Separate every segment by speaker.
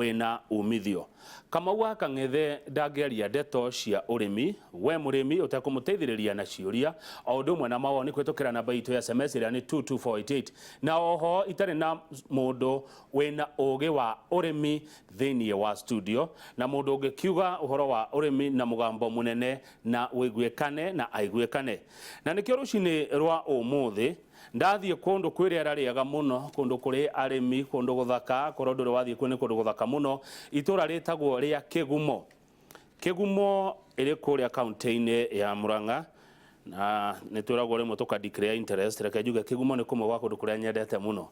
Speaker 1: Wĩna umithio. Kamau wa Kang'ethe ndangĩaria ndeto cia ũrĩmi we mũrĩmi ũtekũmũteithĩrĩria na ciũria o ũndũ ũmwe na mawoni kũhĩtũkĩra namba itũ ya SMS ĩrĩa nĩ 22488 na oho itarĩ na mũndũ wĩna ũgĩ wa ũrĩmi thĩinĩ wa studio na mũndũ ũngĩkiuga ũhoro wa ũrĩmi na mũgambo mũnene na ũiguĩkane na aiguĩkane. Na nĩkĩo rũcinĩ rwa ũmũthĩ Ndathiĩ kũndũ kwĩ rĩera rĩega mũno, kũndũ kũrĩ arĩmi, kũndũ gũthaka, korwo ndũrĩ wathiĩ kuo nĩ kũndũ gũthaka mũno, itũra rĩtagwo rĩa Kĩgumo. Kĩgumo ĩrĩ kũrĩa kaunti-inĩ ya Murang'a, na nĩ twĩragwo rĩmwe tũka declare interest, reke njuge Kĩgumo nĩ kũmwe gwa kũndũ kũrĩa nyendete mũno.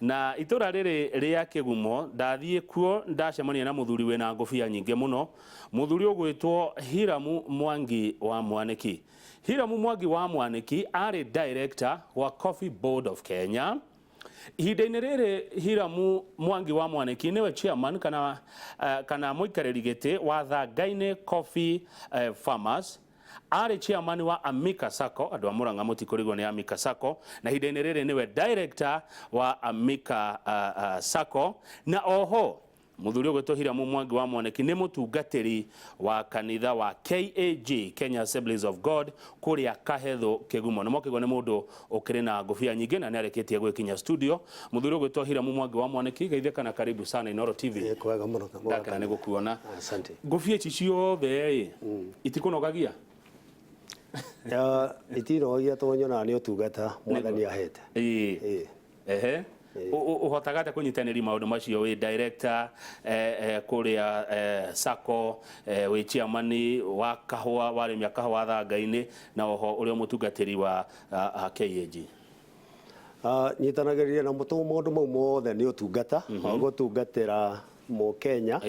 Speaker 1: Na itũra rĩrĩ rĩa Kĩgumo, ndathiĩ kuo ndacemania na mũthuri wĩna ngũbia nyingĩ mũno, mũthuri ũgwĩtwo Hiramu Mwangi wa Mwanĩki. Hiramu Mwangi wa Mwaniki arĩ director wa Coffee Board of Kenya. Ihinda-inĩ rĩrĩ Hiramu Mwangi wa Mwaniki nĩwe chairman kana, kana mũikarĩri gĩtĩ wa Thangainĩ Coffee Farmers. Arĩ chairman wa Amika Sacco, andũ a Murang'a mũtikũrigwo nĩ Amika Sacco, na ihinda-inĩ rĩrĩ nĩwe director wa Amika Sacco, na oho Mũthuri ũgwĩtwo Hiramu Mwangi wa Mwaniki nĩ mũtungatĩri wa kanitha wa KAG, Kenya Assemblies of God, kũrĩa Kahethũ Kĩgumo. Nĩ mwakĩigua nĩ mũndũ ũkĩrĩ na ngũbia nyingĩ na nĩ arĩkĩtie gwĩkinya studio. Mũthuri ũgwĩtwo Hiramu Mwangi wa Mwaniki, geithĩka na karibu sana Inooro TV.
Speaker 2: Ĩ, kwega mũno.
Speaker 1: Ndakena nĩ gũkuona.
Speaker 2: Asante.
Speaker 1: Ngũbia ici ciothe ĩ, itikũnogagia?
Speaker 2: Ya, itinogagia tondũ nyonaga nĩ ũtungata mwathani ahete.
Speaker 1: Ĩĩ.
Speaker 2: Ĩĩ.
Speaker 1: Ehe. Ũhotaga atĩa kũnyitanĩria maũndũ macio wĩ director kũrĩa Sacco, wĩ chairman wa kahũa wa arĩmi a kahũa Thangainĩ na oho ũrĩ o mũtungatĩri wa KAG?
Speaker 2: Nyitanagĩrĩria na mũtũ maũndũ mau mothe nĩ ũtungata wa gũtungatĩra mũkenya.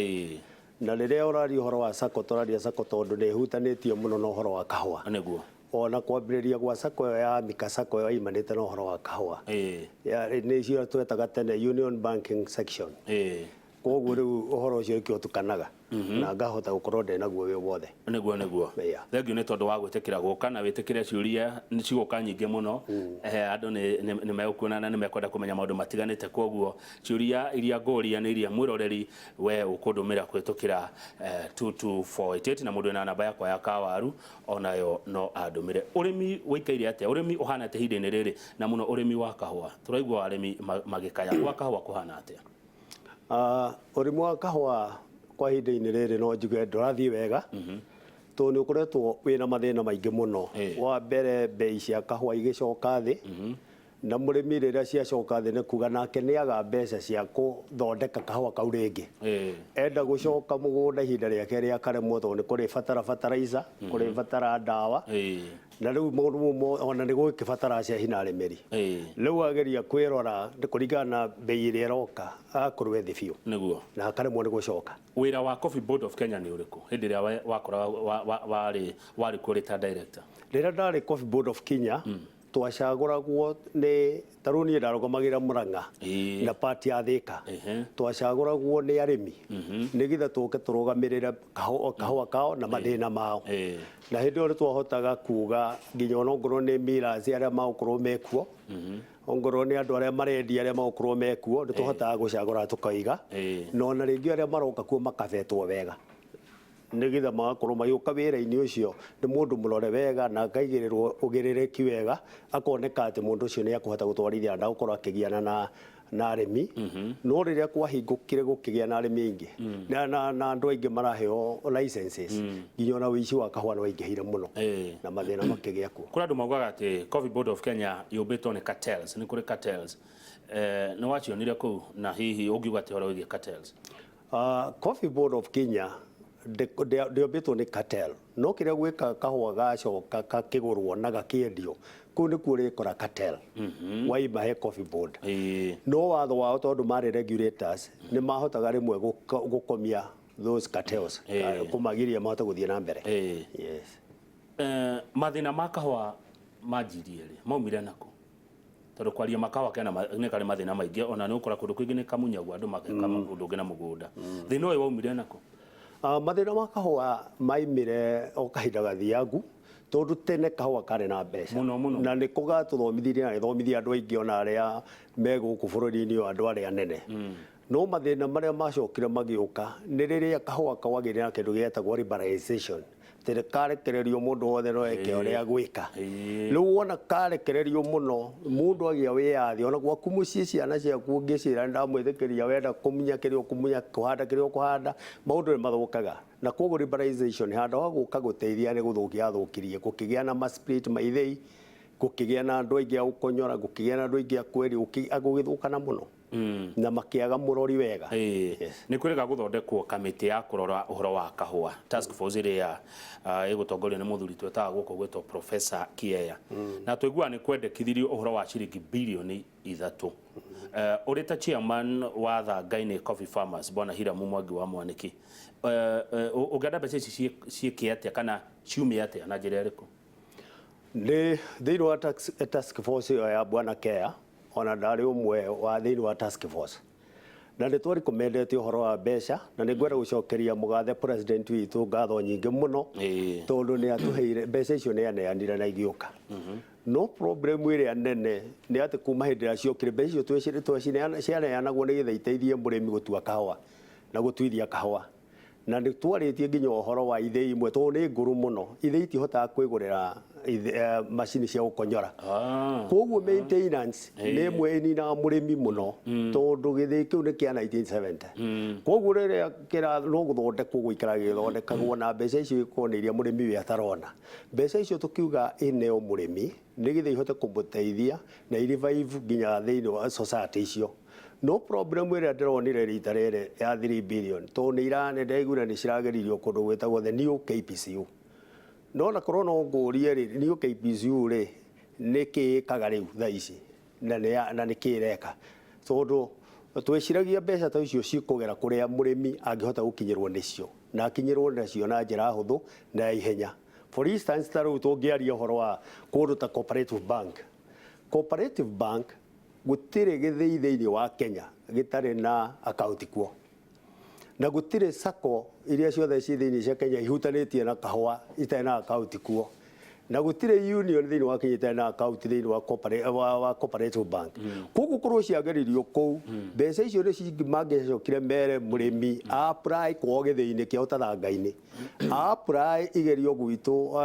Speaker 2: Na rĩrĩa ũraria ũhoro wa Sacco tũraria Sacco tondũ nĩ ĩhutanĩtie mũno na ũhoro wa kahũa. Ona kwambĩrĩria gwa Sacco ĩyo ya Amika Sacco ĩyo yaimanĩte na ũhoro wa kahũa. Nĩcio twetaga tene Union Banking Section. Kwoguo rĩu ũhoro ũcio nĩkĩo ũtukanaga na ngahota gũkorwo ndĩ naguo wĩ wothe.
Speaker 1: Nĩguo nĩguo.
Speaker 2: Yeah.
Speaker 1: Thengiũ nĩ tondũ wa gwĩtĩkĩra gũka na wĩtĩkĩre ciũria nĩ cigũka nyingĩ mũno. Andũ nĩ megũkuona na nĩ mekwenda kũmenya maũndũ matiganĩte kwoguo ciũria iria ngũria nĩ iria mwĩroreri we ũkũndũmĩra kũhĩtũkĩra 22488 na mũndũ wĩna namba yakwa ya kawaru onayo no andũmĩre. Ũrĩmi ũikaire atĩa? Ũrĩmi ũhana atĩa ihinda-inĩ rĩrĩ na mũno ũrĩmi wa kahũa? Tũraigua arĩmi magĩkaya. Gwa kahũa kũhana atĩa?
Speaker 2: Ũrĩmi wa kahũa kwa ihinda-inĩ rĩrĩ no njuge ndũrathiĩ wega tondũ nĩ ũkoretwo wĩna mathĩna maingĩ mũno. Wa mbere mbei cia kahũa igĩcoka thĩ Na mũrĩmi rĩrĩa ciacoka thĩ nĩ kuga nake nĩ aga mbeca cia kũthondeka kahũa kau rĩngĩ. Enda gũcoka mũgũnda ihinda rĩake rĩa karemwo tondũ nĩ kũrĩbatara fertilizer, kũrĩbatara ndawa. Na rĩu maũndũ mau mothe ona nĩ gũgĩkĩbatara acehi na arĩmĩri. Rĩu ageria kwĩrora kũringana na mbei ĩrĩa ĩroka agakorwo ĩ thĩ biũ. Na akaremwo nĩ gũcoka.
Speaker 1: Wĩra wa Coffee Board of Kenya nĩ ũrĩkũ hĩndĩ ĩrĩa wakoraga warĩ warĩ kuo ũrĩ ta director?
Speaker 2: Rĩrĩa ndarĩ Coffee Board of Kenya, twacagũragwo nĩ ta rĩu niĩ ndarũgamagĩrĩra Murang'a na part ya Thĩka. Twacagũragwo nĩ arĩmi nĩgetha tũke tũrũgamĩrĩre kahũa kao na mathĩna mao. Na hĩndĩ ĩyo nĩ twahotaga kuga nginya ona ongorwo nĩ millers arĩa magũkorwo mekuo, ongorwo nĩ andũ arĩa marendia arĩa magũkorwo mekuo, nĩ twahotaga gũcagũra tũkaiga. Na ona rĩngĩ arĩa maroka kuo makabetwo wega. Nĩgetha magakorwo magĩũka wĩra-inĩ ũcio nĩ mũndũ mũrore wega na akaigĩrĩrwo ũgĩrĩrĩki wega, akoneka atĩ mũndũ ũcio nĩ ekũhota gũtwarithia na ndagũkorwo akĩgiana na na arĩmi. No rĩrĩa kwahingũkire gũkĩgĩa na arĩmi aingĩ na na na andũ aingĩ maraheo licenses, nginya ona ũici wa kahũa nĩ waingĩhire mũno na mathĩna makĩgĩa kuo.
Speaker 1: Kũrĩ andũ maugaga atĩ Coffee Board of Kenya yũmbĩtwo nĩ cartels, nĩ kũrĩ cartels. Nĩ wacionire kũu na hihi ũngiuga atĩa ũhoro wĩgiĩ cartels?
Speaker 2: Coffee Board of Kenya ndĩombĩtwo nĩ cartel no kĩrĩa gwĩka kahũa gacoka gakĩgũrwo na gakĩendio kũu nĩkuo ũrĩkora cartel waima he Coffee Board. No watho wao tondũ marĩ regulators nĩ mahotaga rĩmwe gũkomia those cartels, kũmagiria mahote gũthiĩ na mbere. Yes.
Speaker 1: Mathĩna ma kahũa manjirie rĩ, maumire nakũ? Tondũ kwaria makawa kena nĩ karĩ mathĩna maingĩ ona nĩ ũkora kũndũ kũingĩ nĩ kamunyagwo andũ mageka ũndũ ũngĩ na mũgũnda. Thĩna ũyũ waumire nakũ?
Speaker 2: Mathĩna ma kahũa maimire o kahinda gathiangu tondũ tene kahũa karĩ na mbeca.
Speaker 1: Mũno, mũno.
Speaker 2: Na nĩko gatũthomithirie na gĩthomithia andũ aingĩ ona arĩa me gũkũ bũrũri-inĩ ũyũ andũ arĩa anene. No mathĩna marĩa macokire magĩũka nĩ rĩrĩa kahũa kawagĩire na kĩndũ gĩetagwo liberalization, atĩ karekererio mũndũ wothe no eke ũrĩa agwĩka. Rĩu wona karekererio mũno, mũndũ agĩa wĩyathi, ona gwaku mũciĩ ciana ciaku ũngĩciĩra ndamwĩtĩkĩria wenda kũmunya kĩrĩa ũkũmunya, kũhanda kĩrĩa ũkũhanda, maũndũ nĩ mathũkaga. Na koguo liberalization handũ ha gũka gũteithia nĩ gũthũkia yathũkirie, gũkĩgĩa na ma split ma ithĩi, gũkĩgĩa na andũ aingĩ a gũkonyora, gũkĩgĩa na andũ aingĩ a kwendia, gũgĩthũkana mũno na makĩaga mũrori wega. Yes.
Speaker 1: Nĩ kwĩrĩga gũthondekwo kamĩtĩ ya kũrora ũhoro wa kahũa, task force ĩrĩa ĩgũtongorio nĩ mũthuri twetaga gũkũ gwĩtwo Professor Kieya, na tũiguaga nĩ kwendekithirio ũhoro wa ciringi bilioni 3. Ũrĩ ta chairman wa Thangainĩ Coffee Farmers, Bwana Hiramu Mwangi wa Mwaniki, ũngĩenda mbeca ici ciĩke atĩa kana ciume atĩa na njĩra ĩrĩkũ?
Speaker 2: Nĩ thĩinĩ wa task force ĩyo ya Bwana Kea, ona ndarĩ ũmwe wa thĩinĩ wa task force, na nĩ twarecommendete ũhoro wa mbeca, na nĩ ngwenda gũcokeria mũgathe president witũ ngatho nyingĩ mũno, tondũ nĩ atũheire mbeca icio, nĩ aneanire na igĩũka. No problem ĩrĩa nene nĩ atĩ kuma hĩndĩ ĩrĩa ciokire, mbeca icio cianeanagwo nĩgetha iteithie mũrĩmi gũtua kahũa na gũtuithia kahũa, na nĩ twarĩtie nginya ũhoro wa ithĩi imwe, tondũ nĩ ngũrũ mũno, ithĩi itihotaga kwĩgũrĩra macini cia gũkonyora. Koguo maintenance nĩ ĩmwe ĩninaga mũrĩmi mũno, tondũ gĩthĩi kĩu nĩ kĩa 1970. Koguo rĩrĩa kĩra no gũthondekwo gũikara gĩgĩthondekagwo, na mbeca icio ikorwo nĩ iria mũrĩmi we atarona. Mbeca icio tũkiuga ĩneo mũrĩmi nĩgetha ihote kũmũteithia na i-revive nginya thĩinĩ wa society icio. No problem ĩrĩa ndĩronire rita rĩrĩ ya 3 billion, tondũ nĩ ndaiguire nĩ cirageririo kũndũ gwĩtagwo the new KPCU, no na korwo no ngũrie rĩ, new KPCU rĩ, nĩ kĩ ĩkaga rĩu thaa ici, na nĩ kĩ ĩreka? Tondũ twĩciragia mbeca ta icio cikũgera kũrĩa mũrĩmi angĩhota gũkinyĩrwo nĩcio, na akinyĩrwo nacio na njĩra hũthũ na ya ihenya. For instance, ta rĩu tũngĩaria ũhoro wa kũndũ ta Cooperative Bank. Cooperative Bank, gũtirĩ gĩthĩi thĩinĩ wa Kenya gĩtarĩ na akaunti kuo, na gũtirĩ sacco iria ciothe ci thĩinĩ cia Kenya ihutanĩtie na kahũa itarĩ na akaunti kuo, na gũtirĩ union thĩinĩ wa Kenya itarĩ na akaunti thĩinĩ wa Cooperative Bank. Koguo korwo ciageririo kũu, mbeca icio nĩ mangĩacokire mere mũrĩmi apply kwao gĩthĩi-inĩ kĩao ta Thangainĩ, apply igerio gwitũ,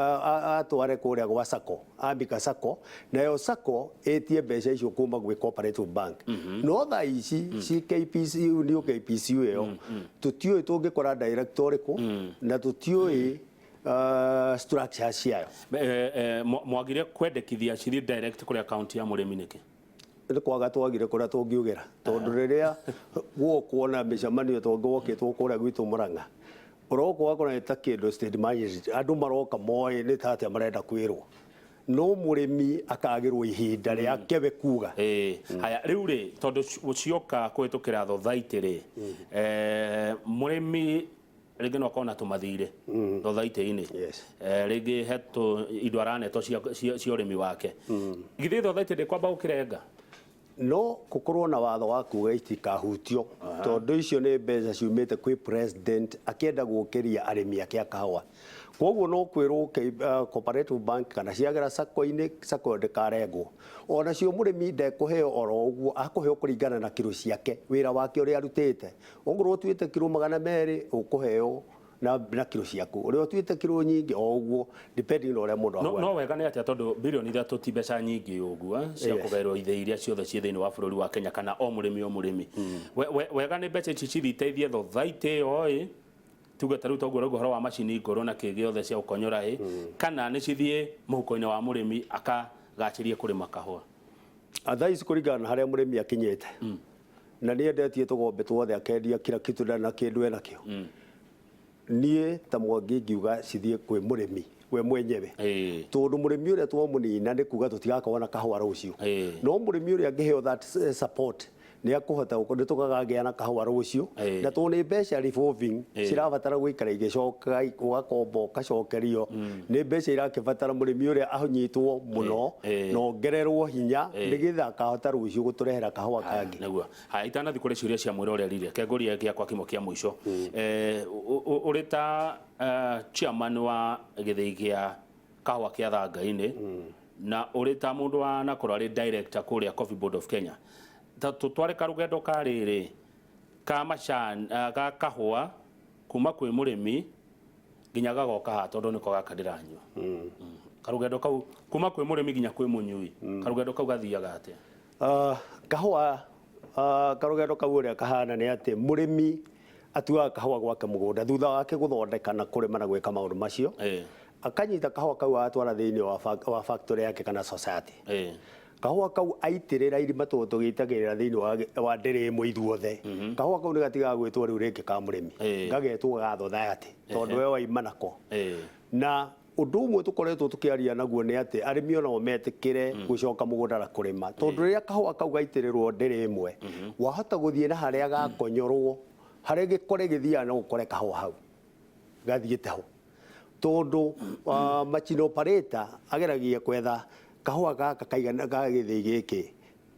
Speaker 2: atware kũrĩa gwa sacco, ambika sacco, nayo sacco ĩtie mbeca icio kuma gwĩ Cooperative Bank. No thaa ici ci KPCU, new KPCU ĩyo, tũtiũĩ tũngĩkora director ũrĩkũ, na tũtiũĩ structure ciayo.
Speaker 1: Mwagire kwendekithia cithiĩ direct kũrĩ akaunti ya mũrĩmi nĩkĩ?
Speaker 2: Nĩ kwaga twagire kũrĩa tũngiugĩra, tondũ rĩrĩa gwokwo na mĩcemanio tondũ wokĩtwo kũrĩa gwitũ Murang'a, ũroka ũgakora nĩ ta kĩndũ state managed, andũ maroka moĩ nĩ ta atĩa marenda kwĩrwo, no mũrĩmi akagĩrwo ihinda rĩake we kuga.
Speaker 1: Haya, rĩu rĩ, tondũ cioka kũhĩtũkĩra thothaitĩ rĩ, mũrĩmi rĩngĩ no akorwo na tũmathirĩ thothaitĩ-inĩ, rĩngĩ he indo aranetwo cia ũrĩmi wake, githĩ thothaitĩ ndĩkwamba gũkĩrenga?
Speaker 2: No gũkorwo na watho wa kuga itikahutio, tondũ icio nĩ mbeca ciumĩte kwĩ president akĩenda gũkĩria arĩmi ake a kahũa. Koguo no kwĩrwo Cooperative Bank kana ciagera sacco-inĩ, sacco ĩyo ndĩkarengwo. Onacio mũrĩmi ndekũheo oro ũguo, akũheo kũringana na kiro ciake, wĩra wake ũrĩa arutĩte. Ongorwo ũtuĩte kiro 200, ũkũheo na kiro ciaku, ũrĩa ũtuĩte kiro nyingĩ o ũguo, depending na ũrĩa mũndũ ahuana.
Speaker 1: No wega nĩ atĩa, tondũ bilioni 3 ti mbeca nyingĩ ũguo cia kũgaĩrwo ithĩi iria ciothe ciĩ thĩinĩ wa bũrũri wa Kenya kana o mũrĩmi o mũrĩmi. Wega nĩ mbeca ici cithiĩ iteithie thothaitĩ ĩyo ĩ, tuge ta rĩu toguo ũrauga ũhoro wa macini ngũrũ na kĩ gĩothe cia gũkonyora ĩ, kana nĩ cithiĩ mũhuko-inĩ wa mũrĩmi akagacĩrie kũrĩma kahũa?
Speaker 2: Thaa ici kũringana na harĩa mũrĩmi akinyĩte, na nĩ endetie tũgombe tuothe, akendia kila kitu, ndarĩ na kĩndũ enakĩo, niĩ ta Mwangi ngiuga cithiĩ kwĩ mũrĩmi we mwenyewe, tondũ mũrĩmi ũrĩa twamũnina nĩ kuga tũtigakorwo na kahũa rũciũ. No mũrĩmi ũrĩa angĩheo that support, nĩ akũhota nĩ tũkagagĩa na kahũa rũciũ, na tondũ nĩ mbeca revolving, cirabatara gũikara igĩcoka, ũgakomba ũgacokerio, nĩ mbeca irakĩbatara mũrĩmi ũrĩa anyitwo mũno na ongererwo hinya, nĩgetha akahota rũciũ gũtũrehera kahũa kangĩ.
Speaker 1: Nĩguo. Haya, itanathi kũrĩ ciũria cia mwĩroreri rĩ, kengoria gĩakwa kĩmwe kĩa mũico. Ũrĩ ta chairman wa gĩthĩi gĩa kahũa kĩa Thangainĩ, na ũrĩ ta mũndũ wanakorwo arĩ director kũrĩa Coffee Board of Kenya, ta tũtware karũgendo ka rĩrĩ. Ka macani ga kahũa kuma kwĩ mũrĩmi nginya gagoka haha, tondũ nĩko gaka ndĩranyua. Karũgendo kau kuma kwĩ mũrĩmi nginya kwĩ mũnyui, karũgendo kau gathiaga atĩa?
Speaker 2: Kahũa, karũgendo kau ũrĩa kahana nĩ atĩ mũrĩmi atuaga kahũa gwake mũgũnda thutha wake gũthondeka na kũrĩma na gwĩka maũndũ macio, akanyita kahũa kau agatwara thĩinĩ wa factory yake kana society. Kahũa kau aitĩrĩra irima, tondũ tũgĩitagĩrĩra thĩinĩ wa ndĩrĩ ĩmwe ithuothe, kahũa kau nĩ gatigaga gwĩtwo rĩu rĩngĩ ka mũrĩmi, gagetwo ga society tondũ we waima nako. Na ũndũ ũmwe tũkoretwo tũkĩaria naguo nĩ atĩ arĩmi onao metĩkĩre gũcoka mũgũnda na kũrĩma, tondũ rĩrĩa kahũa kau gaitĩrĩrwo ndĩrĩ ĩmwe, wahota gũthiĩ na harĩa gakonyorwo, harĩa gĩkore gĩthiaga no ũkore kahũa hau gathiĩte ho, tondũ machine operator ageragia kwetha kahũa gaka kaigana ga gĩthĩi gĩkĩ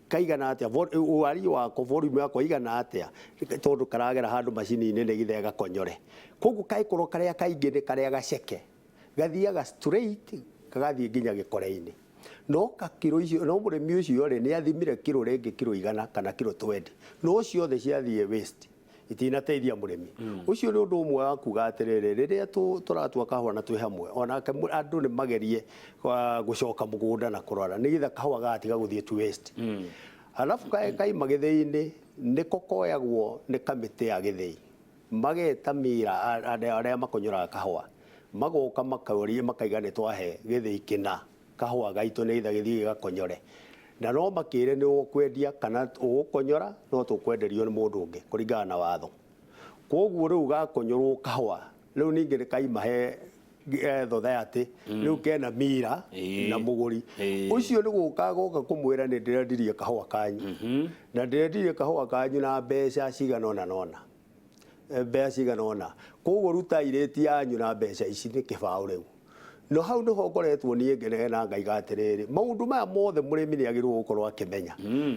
Speaker 2: kaigana atĩa, wariĩ wako, volume yako igana atĩa, tondũ karagera handũ macini-inĩ nĩgetha ĩgakonyore. Koguo kangĩkorwo karĩa kaingĩ nĩ karĩa gaceke, gathiaga straight gagathiĩ nginya gĩkore-inĩ. No kakiro icio, no mũrĩmi ũcio rĩ, nĩ athimire kiro rĩngĩ kiro 100 kana kiro 20, no ciothe ciathiĩ waste, itinateithia mũrĩmi ũcio. Nĩ ũndũ ũmwe wa kuga atĩrĩrĩ, rĩrĩa tũratua kahũa na twĩ hamwe onake, andũ nĩ magerie gũcoka mũgũnda na kũrora nĩgetha kahũa gagatiga gũthiĩ to waste. Alafu kaima gĩthĩi-inĩ, nĩko koyagwo nĩ kamĩtĩ ya gĩthĩi, mageta mira arĩa makonyoraga kahũa, magoka makoria, makaiga nĩ twahe gĩthĩi kĩna kahũa gaitũ nĩgetha gĩthiĩ gĩgakonyore, na no makĩre nĩ ũkwendia kana ũgũkonyora, no tũkwenderio nĩ mũndũ ũngĩ kũringana na watho. Koguo rĩu gakonyorwo kahũa rĩu ningĩ nĩ kaima he society, rĩu kena mira na mũgũri ũcio nĩ gũka goka kũmwĩra nĩ ndĩrendirie kahũa kanyu, na ndĩrendirie kahũa kanyu na mbeca cigana ũna nona, mbeca cigana ũna, koguo rutai rĩti yanyu na mbeca ici nĩ kĩbaũ. Rĩu no hau nĩho ngoretwo niĩ ngenegena ngaiga atĩrĩrĩ, maũndũ maya mothe mũrĩmi nĩ agĩrĩirwo gũkorwo akĩmenya,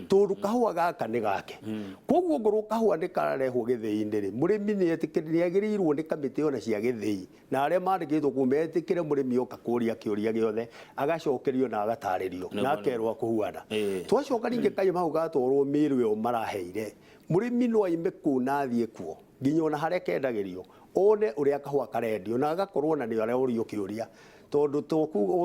Speaker 2: tondũ kahũa gaka nĩ gake. Koguo ngorwo kahũa nĩ kararehwo gĩthĩi-inĩ rĩ, mũrĩmi nĩ agĩrĩirwo nĩ kamĩtĩ ona cia gĩthĩi na arĩa mandĩkĩtwo kũu metĩkĩre mũrĩmi oka kũria kĩũria gĩothe, agacokerio na agatarĩrio na akerwo kũhuana. Twacoka ningĩ kaima hau gatwarwo mĩrũ ĩyo maraheire mũrĩmi, no aime kũu na athiĩ kuo nginya ona harĩa kendagĩrio, one ũrĩa kahũa karendio, na agakorwo na nĩ arorio kĩũria, tondũ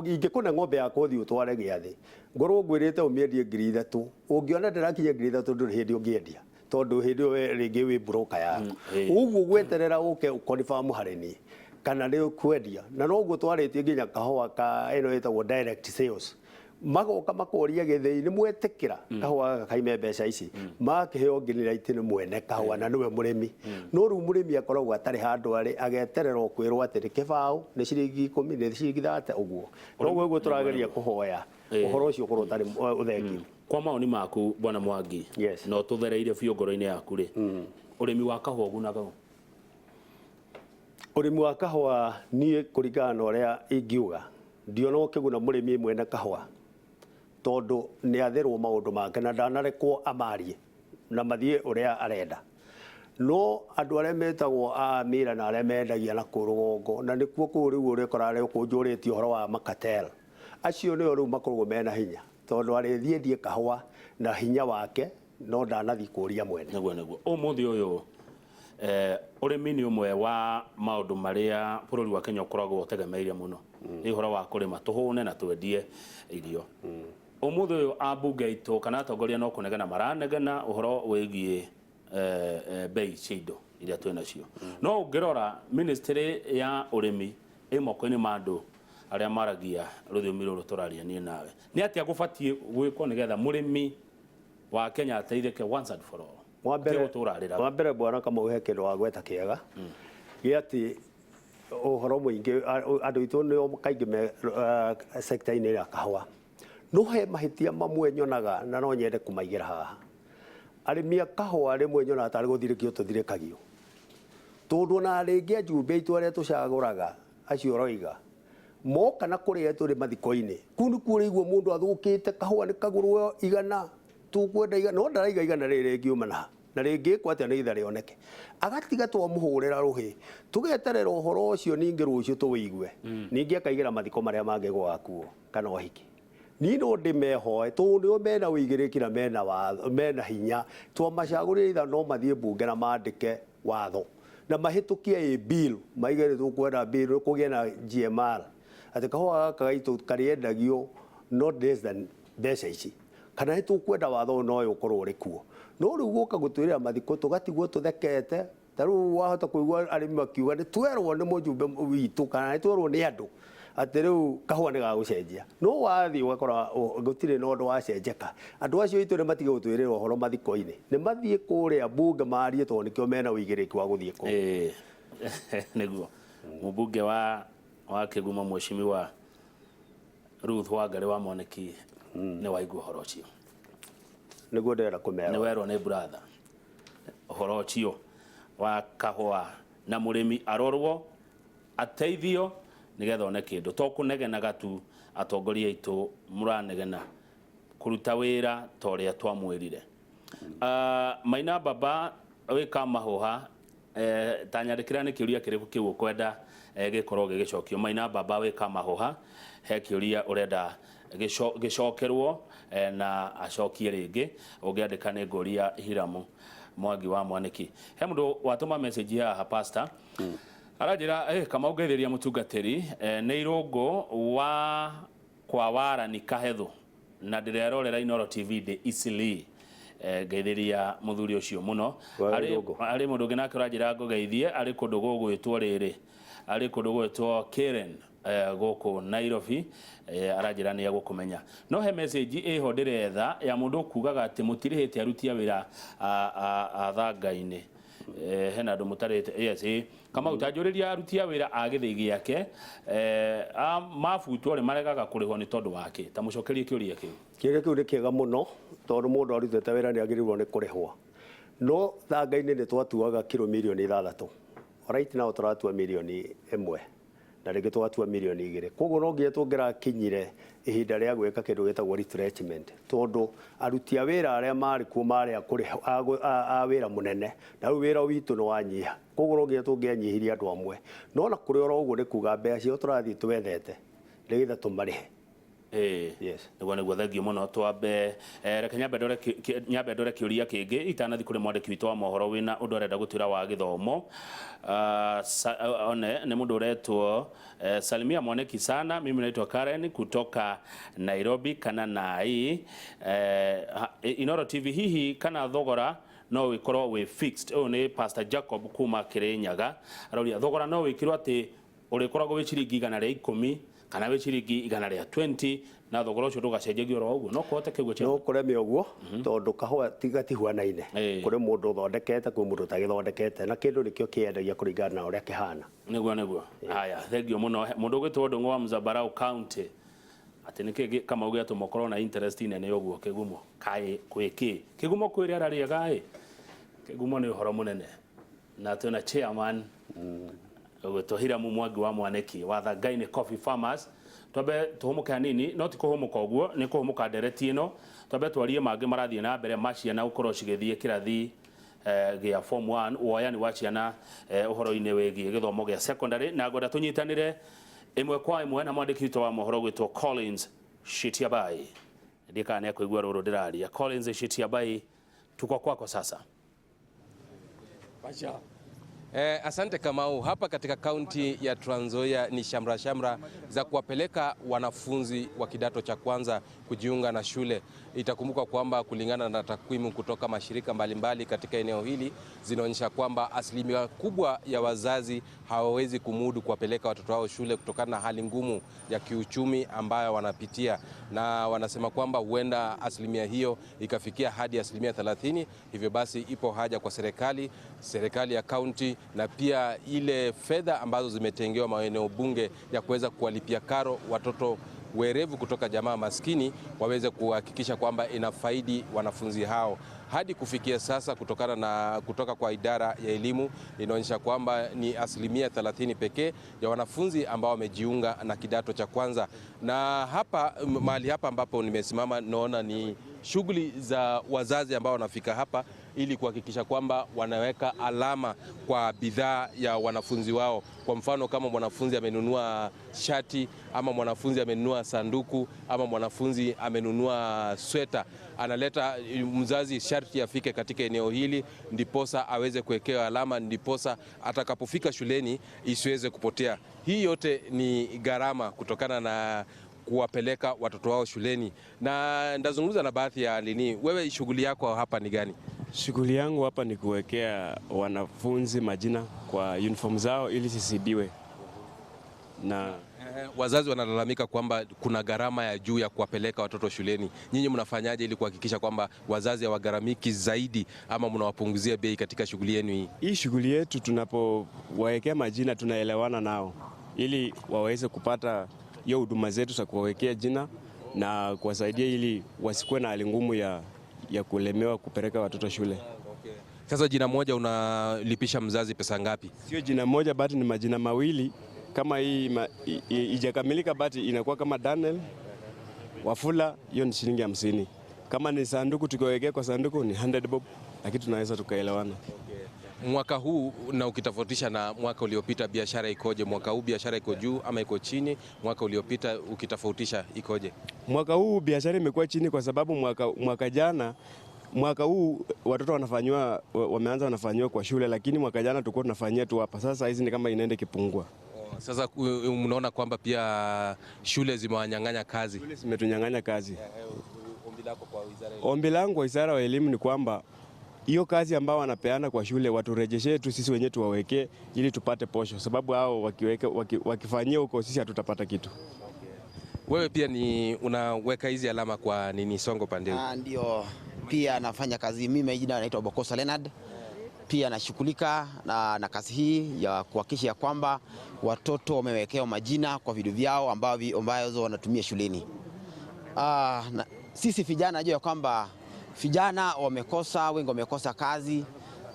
Speaker 2: ingĩkũne ng'ombe yakwa ũthiĩ ũtware gĩathĩ, ngorwo ngwĩrĩte ũmĩendie 3000, ũngĩona ndĩrakinya 3000, ndũrĩ hĩndĩ ũngĩendia, tondũ hĩndĩ ĩyo we rĩngĩ wĩ broker yaku. Ũguo gweterera ũke ũconfirm harĩ niĩ kana nĩ ũkwendia. Na noguo twarĩtie nginya kahũa ka ĩno ĩtagwo direct sales, magoka makoria gĩthĩi nĩ mwetĩkĩra kahũa gaka kaime mbeca ici, makĩheo nginiraiti nĩ mwene kahũa na nĩwe mũrĩmi. No rĩu mũrĩmi akoragwo atarĩ handũ arĩ, ageterera o kwĩrwo atĩ nĩ kĩbaũ, nĩ ciringi 10, nĩ ciringi 30 ũguo. Noguo ũguo tũrageria kũhoya ũhoro ũcio ũkorwo ũtarĩ ũthengio.
Speaker 1: Kwa maoni maku, bwana Mwangi,
Speaker 2: Yes.
Speaker 1: na ũtũthereire biũ ngoro-inĩ yaku rĩ, ũrĩmi wa kahũa ũgunaga ũ?
Speaker 2: Ũrĩmi wa kahũa, niĩ kũringana na ũrĩa ingiuga, ndiona ũkĩguna mũrĩmi mwene kahũa, tondũ nĩ athĩrwo maũndũ make na ndanarekwo amarie na mathiĩ ũrĩa arenda. No andũ arĩa metagwo a mĩra na arĩa mendagia na kũu rũgongo, na nĩkuo kũu rĩu ũrĩkora arĩa ũkũnjũrĩtie ũhoro wa makatel, acio nĩo rĩu makoragwo mena hinya, tondũ arĩthiĩ endie kahũa na hinya wake, no ndanathiĩ kũria mwene.
Speaker 1: Nĩguo ũmũthĩ ũyũ ũrĩmi nĩ ũmwe wa maũndũ marĩa bũrũri wa Kenya ũkoragwo ũtegemeire mũno, nĩ ũhoro wa kũrĩma tũhũne na twendie irio. Ũmũthĩ ũyũ ambunge aitũ kana atongoria no kũnegena maranegena ũhoro wĩgiĩ bei cia indo iria twĩ nacio, no ũngĩrora ministry ya ũrĩmi ĩ moko-inĩ ma andũ arĩa maragia rũthiomi rũrũ tũraria niĩ nawe. Nĩ atĩa gũbatiĩ gwĩkwo nĩgetha mũrĩmi wa Kenya ateithĩke once and for all?
Speaker 2: Wa mbere,
Speaker 1: Atige gũtũra arĩraga.
Speaker 2: Wa mbere, bwana Kamau, he kĩndũ wagweta kĩega gĩa atĩ ũhoro mũingĩ andũ aitũ nĩo kaingĩ me sector-inĩ ya kahũa. No he mahĩtia mamwe nyonaga na no nyende kũmaigĩra haha. Arĩmi a kahũa rĩmwe nyonaga tarĩ gũthirĩkio tũthirĩkagio, tondũ ona rĩngĩ ajumbe aitũ arĩa tũcagũraga acio ũroiga moka na kũrĩa tũrĩ mathiko-inĩ, kũu nĩkuo ũrĩigua mũndũ athũkĩte, kahũa nĩ kagũrwo 100, tũkwenda 100, no ndaraiga 100 rĩrĩ rĩngiuma na na rĩngĩkwo atĩa nĩgetha rĩoneke, agatiga twamũhũrĩra rũhĩ, tũgeterera ũhoro ũcio ningĩ rũciũ tũwĩigue, ningĩ akaigĩra mathiko marĩa mangĩ gwagakuo kana ũhiki. Niĩ no ndĩmehoe tondũ nĩo mena ũigĩrĩki na mena watho, mena hinya. Twamacagũrire itha no mathiĩ mbunge na mandĩke watho na mahĩtũkie a bill, maige nĩ tũkwenda bill kũgĩe na GMR atĩ kahũa gaka gaitũ karĩendagio not less than mbeca ici, kana nĩ tũkwenda watho ũyũ no ũyũ ũkorwo ũrĩ kuo. No rĩu gũka gũtwĩrĩra mathiko tũgatigwo tũthekete. Ta rĩu wahota kũigua arĩmi makiuga nĩ twerwo nĩ mũjumbe witũ kana nĩ twerwo nĩ andũ atĩ rĩu kahũa nĩ gagũcenjia, no wathiĩ ũgakora gũtirĩ na ũndũ wacenjeka. Andũ acio aitũ nĩ matige gũtwĩrĩra ũhoro mathiko-inĩ, nĩ mathiĩ kũrĩa mbunge marie tondũ nĩkĩo mena ũigĩrĩki wa gũthiĩ kũu.
Speaker 1: Nĩguo mũmbunge wa Kĩgumo Mheshimiwa Ruth Wangari wa Mwaniki nĩ waigua ũhoro ũcio.
Speaker 2: Nĩguo ndĩrenda kũmera.
Speaker 1: Nĩ werwo nĩ brother ũhoro ũcio wa kahũa na mũrĩmi arorwo ateithio nĩgetha one kĩndũ. To kũnegenaga tu atongoria aitũ mũranegena kũruta wĩra ta ũrĩa twamwĩrire. Maina Baba wĩka mahũha, ta nyandĩkĩra nĩ kĩũria kĩrĩkũ kĩu ũkwenda gĩkorwo gĩgĩcokio. Maina Baba wĩka mahũha, he kĩũria ũrenda gĩcokerwo na acokie rĩngĩ. Ũngĩandĩka nĩ ngũria Hiramu Mwangi wa Mwaniki. He mũndũ watũma message haha pastor aranjĩra Kamau ngeithĩria mũtungatĩri nĩ Irũngũ wa kwa Warani Kahethu na ndĩrerorera Inooro TV ndĩ Eastleigh. Ngeithĩria mũthuri ũcio mũno. Arĩ mũndũ ũngĩ nake ũranjĩra ngũgeithie arĩ kũndũ gũgwĩtwo rĩrĩ, arĩ kũndũ gũgwĩtwo Karen gũkũ Nairobi, aranjĩra nĩ egũkũmenya. No he message ĩho ndĩretha ya mũndũ ũkugaga atĩ mũtirĩhĩte aruti a wĩra a thanga-inĩ. Hena andũ mũtarĩte. Yes, Kamau ta njũrĩria aruti a wĩra a gĩthĩi gĩake mabutwo rĩ maregaga kũrĩhwo nĩ tondũ wake. Ta mũcokerie kĩũria kĩu.
Speaker 2: Kĩũria kĩu nĩ kĩega mũno tondũ mũndũ arutĩte wĩra nĩ agĩrĩirwo nĩ kũrĩhwo. No thanga-inĩ nĩ twatuaga kiro mirioni 6. Right now tũratua mirioni 1 na rĩngĩ tũgatua mirioni 2. Koguo no nginya tũngĩrakinyire ihinda rĩa gwĩka kĩndũ gĩtagwo retrenchment, tondũ aruti a wĩra arĩa marĩ kuo marĩ a wĩra mũnene na rĩu wĩra witũ nĩ wanyiha. Koguo no nginya tũngĩanyihirie andũ amwe. No na kũrĩ oro ũguo nĩ kuga mbeca ciao tũrathiĩ twethete nĩgetha tũmarĩhe. Yes.
Speaker 1: Nĩguo nĩguo, thengiũ mũno. Twambe reke nyambe ndore kĩũria kĩngĩ itanathi kũrĩ mwandĩki witũ wa mohoro wĩna ũndũ arenda gũtwĩra wa gĩthomo. One nĩ mũndũ ũretwo salimia Mwaniki sana, mimi naitwa Karen kutoka Nairobi kana Nai. Inooro TV hihi kana thogora no wĩkorwo wĩ fixed? Ũyũ nĩ Pastor Jacob kuma Kirinyaga arauria thogora no wĩkĩrwo atĩ ũrĩkoragwo wĩ ciringi 110 kana wĩ ciringi 120 na thogora ũcio ndũgacenjagio oro ũguo. No kũhoteke ũguo?
Speaker 2: No kũreme ũguo tondũ kahũa gatihuanaine. Kũrĩ mũndũ ũthondekete, kwĩ mũndũ ũtagĩthondekete, na kĩndũ nĩkĩo kĩendagia kũringana na ũrĩa kĩhana.
Speaker 1: Nĩguo nĩguo. Haya, thengiũ mũno. Mũndũ ũgwĩtwo Ndũng'ũ wa Mzabarau County atĩ nĩkĩ Kamau gĩatũma ũkorwo na interest nene ũguo Kĩgumo? Kaĩ kwĩ kĩ Kĩgumo kwĩ rĩera rĩega ĩ? Kĩgumo nĩ ũhoro mũnene na twĩna chairman ũgwĩtwo Hiramu Mwangi wa Mwaniki wa Thangainĩ Coffee Farmers. Twambe tũhũmũke hanini, no ti kũhũmũka ũguo, nĩ kũhũmũka ndereti ĩno. Twambe twarie mangĩ marathiĩ na mbere ma ciana gũkorwo cigĩthiĩ kĩrathi gĩa form 1, woyani wa ciana ũhoro-inĩ wĩgiĩ gĩthomo gĩa secondary, na ngwenda tũnyitanĩre ĩmwe kwa ĩmwe na mwandĩki witũ wa mohoro gwĩtwo Collins Shitiabai. Ndiĩ kana nĩ ekũigua rũrũ ndĩraria. Collins Shitiabai, tuko kwako sasa.
Speaker 3: Asante Kamau. Hapa katika kaunti ya Trans Nzoia ni shamra shamra za kuwapeleka wanafunzi wa kidato cha kwanza kujiunga na shule. Itakumbuka kwamba kulingana na takwimu kutoka mashirika mbalimbali katika eneo hili zinaonyesha kwamba asilimia kubwa ya wazazi hawawezi kumudu kuwapeleka watoto wao shule kutokana na hali ngumu ya kiuchumi ambayo wanapitia, na wanasema kwamba huenda asilimia hiyo ikafikia hadi asilimia 30. Hivyo basi ipo haja kwa serikali ya kaunti na pia ile fedha ambazo zimetengewa maeneo bunge ya kuweza kuwalipia karo watoto werevu kutoka jamaa maskini waweze kuhakikisha kwamba inafaidi wanafunzi hao. Hadi kufikia sasa kutokana na kutoka kwa idara ya elimu inaonyesha kwamba ni asilimia 30 pekee ya wanafunzi ambao wamejiunga na kidato cha kwanza. Na hapa mahali hapa ambapo nimesimama naona ni shughuli za wazazi ambao wanafika hapa ili kuhakikisha kwamba wanaweka alama kwa bidhaa ya wanafunzi wao. Kwa mfano, kama mwanafunzi amenunua shati ama mwanafunzi amenunua sanduku ama mwanafunzi amenunua sweta, analeta mzazi sharti afike katika eneo hili ndiposa aweze kuwekewa alama, ndiposa atakapofika shuleni isiweze kupotea. Hii yote ni gharama kutokana na kuwapeleka watoto wao shuleni. Na ndazungumza na baadhi ya nini. Wewe shughuli yako hapa ni gani?
Speaker 4: Shughuli yangu hapa ni kuwekea wanafunzi majina kwa uniform zao ili zisiibiwe. Na
Speaker 3: wazazi wanalalamika kwamba kuna gharama ya juu ya kuwapeleka watoto shuleni. Nyinyi mnafanyaje ili kuhakikisha kwamba wazazi hawagharamiki zaidi ama mnawapunguzia bei katika shughuli yenu hii?
Speaker 4: Hii shughuli yetu tunapowawekea majina tunaelewana nao ili waweze kupata hiyo huduma zetu za kuwawekea jina na kuwasaidia ili wasikuwe na hali ngumu ya kulemewa kupeleka watoto shule.
Speaker 3: Okay. Sasa jina moja unalipisha mzazi pesa ngapi?
Speaker 4: Sio jina moja bali ni majina mawili. Kama hii ijakamilika bati inakuwa kama Daniel Wafula, hiyo ni shilingi 50. Kama ni sanduku tukiwekea kwa sanduku ni 100 bob, lakini tunaweza tukaelewana.
Speaker 3: Okay. Mwaka huu na ukitofautisha na mwaka uliopita biashara ikoje? Mwaka huu biashara iko juu ama iko chini? Mwaka uliopita ukitofautisha ikoje?
Speaker 4: Mwaka huu biashara imekuwa chini kwa sababu mwaka jana, mwaka huu watoto wanafanywa, wameanza wanafanywa kwa shule, lakini mwaka jana tulikuwa tunafanyia tu hapa. Sasa hizi ni kama inaenda kipungua.
Speaker 3: Sasa mnaona kwamba pia shule zimewanyang'anya kazi.
Speaker 4: Shule zimetunyang'anya kazi. Ombi langu kwa Wizara ya Elimu ni kwamba hiyo kazi ambao wanapeana kwa shule waturejeshe tu sisi wenyewe tuwawekee ili tupate posho, sababu hao wakifanyia huko sisi hatutapata kitu.
Speaker 3: Wewe pia ni unaweka hizi alama kwa nini Songo pande huu?
Speaker 5: Ndio, pia nafanya kazi mimi, jina naitwa Bokosa Leonard. Pia nashughulika na kazi hii ya kuhakikisha kwamba watoto wamewekewa majina kwa vitu vyao ambazo wanatumia shuleni. Sisi vijana najua kwamba vijana wamekosa, wengi wamekosa kazi.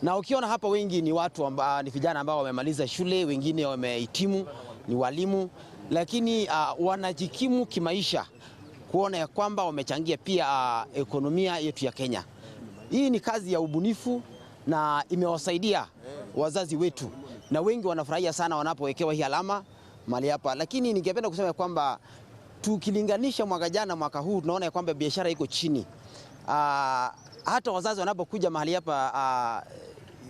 Speaker 5: Na ukiona hapa wengi ni watu ambao ni vijana ambao wamemaliza shule, wengine wamehitimu, ni walimu, lakini wanajikimu kimaisha kuona ya kwamba wamechangia pia ekonomia yetu ya Kenya. Hii ni kazi ya ubunifu na imewasaidia wazazi wetu, na wengi wanafurahia sana wanapowekewa hii alama mahali hapa. Lakini ningependa kusema kwamba tukilinganisha mwaka jana mwaka huu tunaona kwamba biashara iko chini. Hata wazazi wanapokuja mahali hapa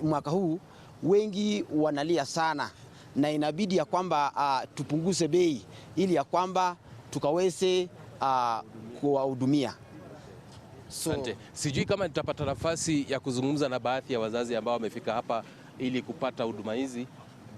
Speaker 5: mwaka huu wengi wanalia sana, na inabidi ya kwamba tupunguze bei ili ya kwamba tukaweze kuwahudumia.
Speaker 3: Asante. Sijui kama nitapata nafasi ya kuzungumza na baadhi ya wazazi ambao wamefika hapa ili kupata huduma hizi.